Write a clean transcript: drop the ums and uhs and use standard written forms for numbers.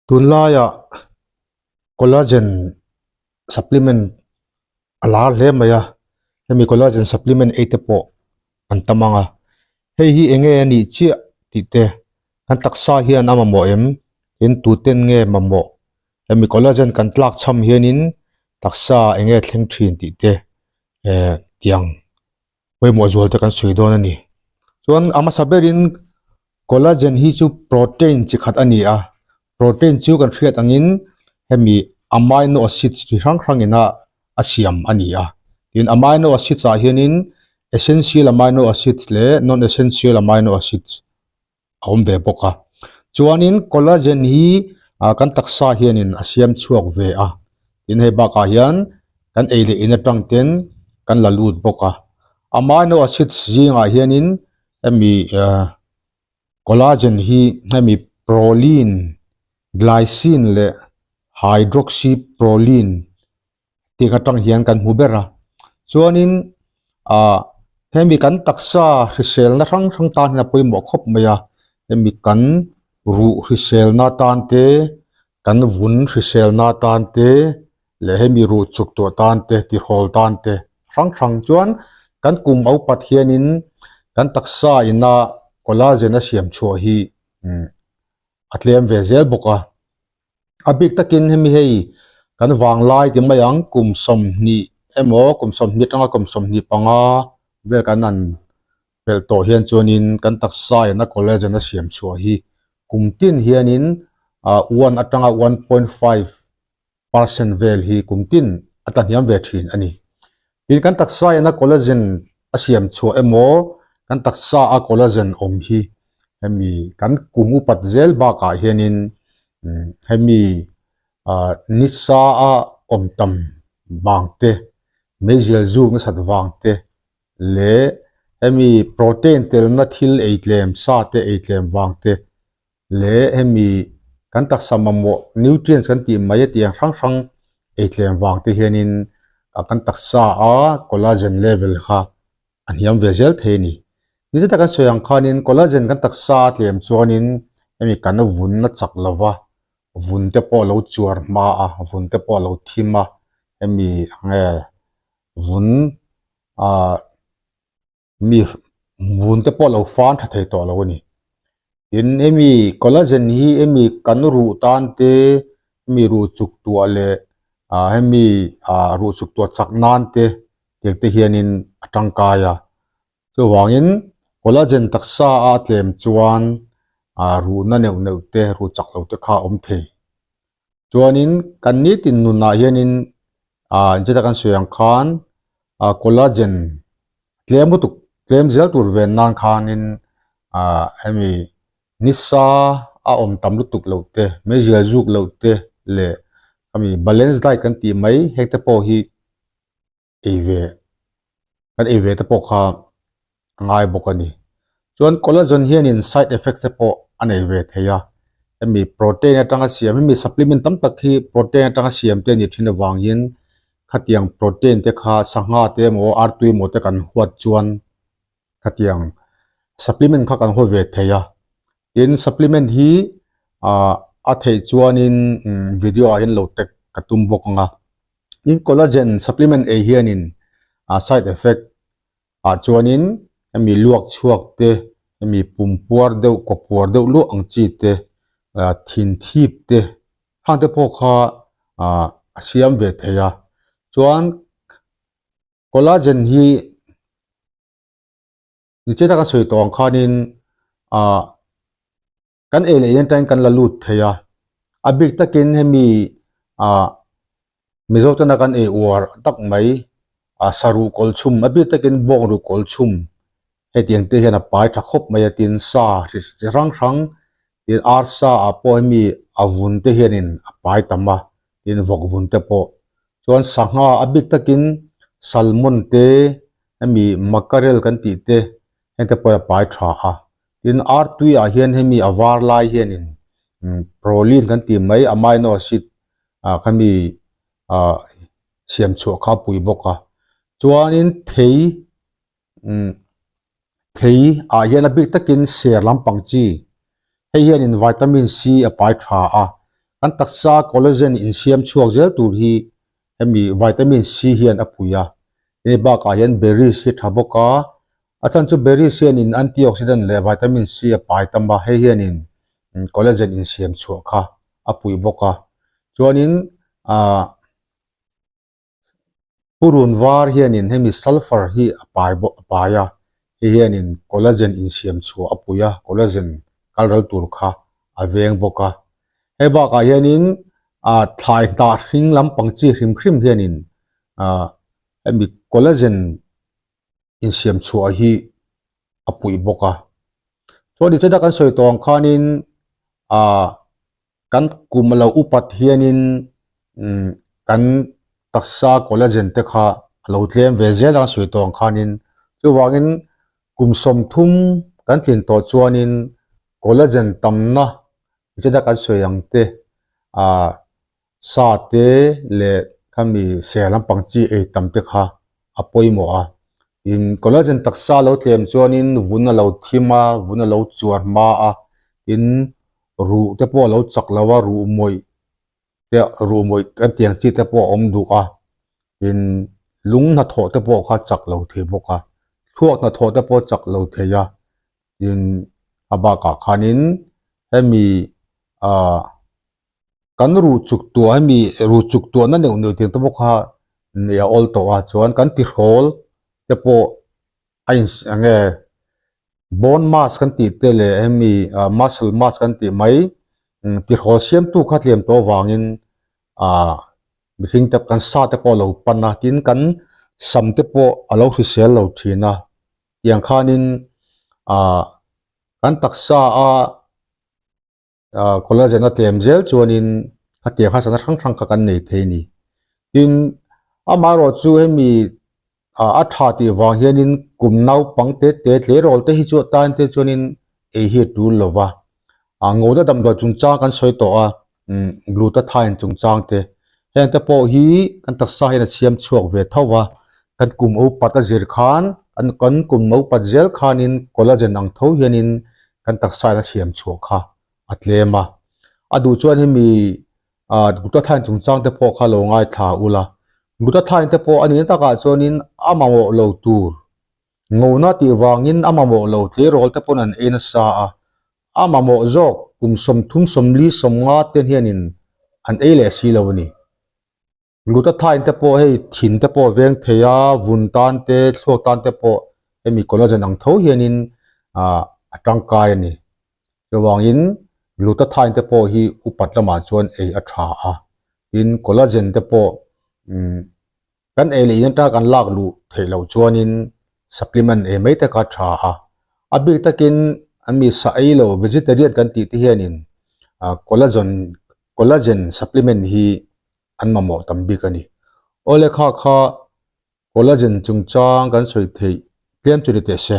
Tunlaiah collagen supplement a lar hle mai a hemi collagen supplement ei te pawh an tam ang a hei hi eng nge a nih chiah tih te kan taksa hian a mamawh em tin tuten nge mamawh hemi collagen kan tlak cham hianin taksa eng nge thleng thin tih te eh tiang pawimawh zual te kan sawi dawn a ni. Chuan a hmasa berin collagen hi chu protein chi khat a ni a, protein chu kan hriat angin hemi amino acids chi hrang hrang ina a siam a ni a, tin amino acids ah hianin essential amino acids leh non essential amino acids a awm ve bawk a. Chuanin collagen hi ah kan taksa hianin a siam chhuak ve a, tin hei bakah hian kan ei leh in atang ten kan la lut bawk a. Amino acids zingah hianin hemi ah collagen hi hemi proline, glycine leh hydroxyproline tih atang hian kan hmu ber a chuanin ah hemi kan taksa hriselna hrang hrang tan hian a pawimawh khawp mai a hemi kan ruh hriselna tan te kan vun hriselna tan te leh hemi ruh chuk tawh tan te tihrawl tan te hrang hrang chuan kan kum a upat hianin kan taksa ina collagen a siam chhuah hi a tlem ve zel bawk a. A bik takin hemi hei kan vanglai ti mai ang kum 20 emaw kum 20 atanga kum 25 vel kan han pelh tawh hian chuanin kan taksa in a collagen a siam chhuah hi kum tin hianin ah 1 atanga 1.5 percent vel hi kum tin a tla hniam ve thin a ni. Tin kan taksa in a collagen a siam chhuah emaw kan taksa a collagen awm hi hemi kan kum upat zel bakah hianin hemi ah nisa a awm tam vang te meizial zuk nasat vang te leh hemi protein telna thil ei tlem sa te ei tlem vang te leh hemi kan taksa mamawh nutrients kan tih mai a tih ang hrang hrang ei tlem vang te hianin kan taksa a collagen level kha a hniam ve zel thei a ni. Ni zet a kan sawi ang khanin collagen kan taksa a tlem chuanin hemi kan vun a chak lo va, vun te pawh a lo chuar hma a, vun te pawh a lo thim a, hemi nge vun ah mi vun te pawh lo fan tha thei tawh lo a ni. Tin hemi collagen hi hemi kan ruh tan te hemi ruh chuk tuah leh ah hemi ah ruh chuk tuah chak nan te tiang te hianin a tangkai a. Chuvangin collagen taksa a tlem chuan ah ruhna neuh neuh te ruh chak lo te kha a awm thei. Chuanin kan nitin nunah hianin ah incheta kan sawi ang khan ah collagen tlem lutuk tlem zel tur ven nan khanin ah hemi nisa a awm tam lutuk loh te meizial zuk loh te leh hemi balance diet kan tih mai heng te pawh hi ei ve kan ei ve te pawh kha a ngai bawk a ni. Chuan collagen hianin side effects te pawh a nei ve thei a, hemi protein atanga siam hemi supplement tam tak hi protein atanga siam te a nih thin avangin khatiang protein te kha sangha te emaw artui emaw te kan huat chuan khatiang supplement kha kan haw ve thei a. Tin supplement hi ah a theih chuanin video ah hian lo tag ka tum bawk ang a. Tin collagen supplement ei hianin ah side effect ah chuanin hemi luak chhuak te hemi pum puar deuh kaw puar deuh luah ang chi te ah thin thip te hang te pawh kha ah a siam ve thei a chuan collagen hi nichina ka sawi tawh ang khanin ah. Kan ei leh in atangin kan la lut thei a, a bik takin hemi ah Mizo tana kan ei uar tak mai ah saruh kawl chhum a bik takin bawng ruh kawl chhum hetiang te hian a pai tha khawp mai a tin sa chi hrang hrang tin arsa ah pawh hemi a vun te hianin a pai tam a tin vawk vun te pawh chuan sangha a bik takin salmon te hemi mackerel kan tih te heng te pawh hi a pai tha a. Tin artui ah hian hemi a var lai hianin proline kan tih mai amino acid ah khami ah siam chhuah kha a pui bawk a chuanin thei umm thei ah hian a bik takin ser lampang chi hei hianin vitamin C a pai tha a. Kan taksa collagen insiam chhuak zel tur hi hemi vitamin C hian a pui a. Hemi bakah hian berries hi tha bawk a, a chhan chu berries hianin antioxidant leh vitamin C a pai tam a, hei hianin collagen insiam chhuah kha a pui bawk a. Chuanin ah. Purun var hianin hemi sulphur hi a pai bawk a pai a, hei hianin collagen insiam chhuah a pui a, collagen kal ral tur kha a veng bawk a. Hei bakah hianin ah thlai hnah hring lampang chi hrim hrim hianin ah hemi collagen insiam chhuah hi a puih bawk a. Chuan tichuan kan sawi tawh ang khanin ah. Kan kum a lo upat hianin kan taksa collagen te kha a lo tlem ve zel a sawi tawh ang khanin chuvangin kum 30 kan tlin tawh chuanin collagen tamna chena kan sawi ang te ah sa te leh khami ser lampang chi ei tam te kha a pawimawh a tin collagen taksa lo tlem chuanin vun a lo thim a vun a lo chuar hma a tin Ruh te pawh a lo chak lo a, ruh mawih te ruh mawih kan tih ang chi te pawh a awm duh a, tin lung hnathawh te pawh kha chak lo thei bawk a, thluak hnathawh te pawh chak lo thei a, tin a bakah khanin hemi ah kan ruh chuk tuah hemi ruh chuk tuahna neuh neuh tiang te pawh kha neih a awl tawh a, chuan kan tihrawl te pawh a in eng nge bone mass kan tih te leh hemi ah muscle mass kan tih mai tihrawl siamtu kha tlem tawh avangin ah mihring te kan sa te pawh a lo pan a tin kan sam te pawh a lo hrisel lo thin a tiang khanin ah kan taksa a. ah collagen a tlem zel chuanin khatiang harsatna hrang hrang kha kan nei thei a ni. Tin, amaherawh chu hemi ah a tha tih vang hianin kum naupang te te tleirawl te hi chu atan te chuanin ei hi a tul lo va. Ah ngawhna damdawi chungchang kan sawi tawh a, umm glutathione chungchang te heng te pawh hi kan taksa hian a siam chhuak ve tho va, kan kum upat a zir khan kan kum upat zel khanin collagen ang tho hianin kan taksa in a siam chhuah kha a tlem a, a duh chuan hemi ah glutathione chungchang te pawh kha lo ngaithla ula, glutathione te pawh a nihna takah chuanin a mamawh lo tur ngona tih vangin a mamawh lo tleirawl te pawn an ei nasa a, a mamawh zawk kum 30 40 50 te hianin an ei leh si lo a ni. Glutathione te pawh hei thin te pawh veng thei a, vun tan te, thluak tan te pawh hemi collagen ang tho hianin ah a tangkai a ni. Chuvangin glutathione te pawh hi upat lamah chuan ei a tha a, tin collagen te pawh umm kan ei leh in atanga kan lak luh theih loh chuanin supplement ei mai te kha a tha a. A bik takin ami sa ei lo vegetarian kan tih te hianin ah collagen collagen supplement hi an mamawh tam bik a ni. Awle kha kha collagen chungchang kan sawi theih tlem chu ni teh se.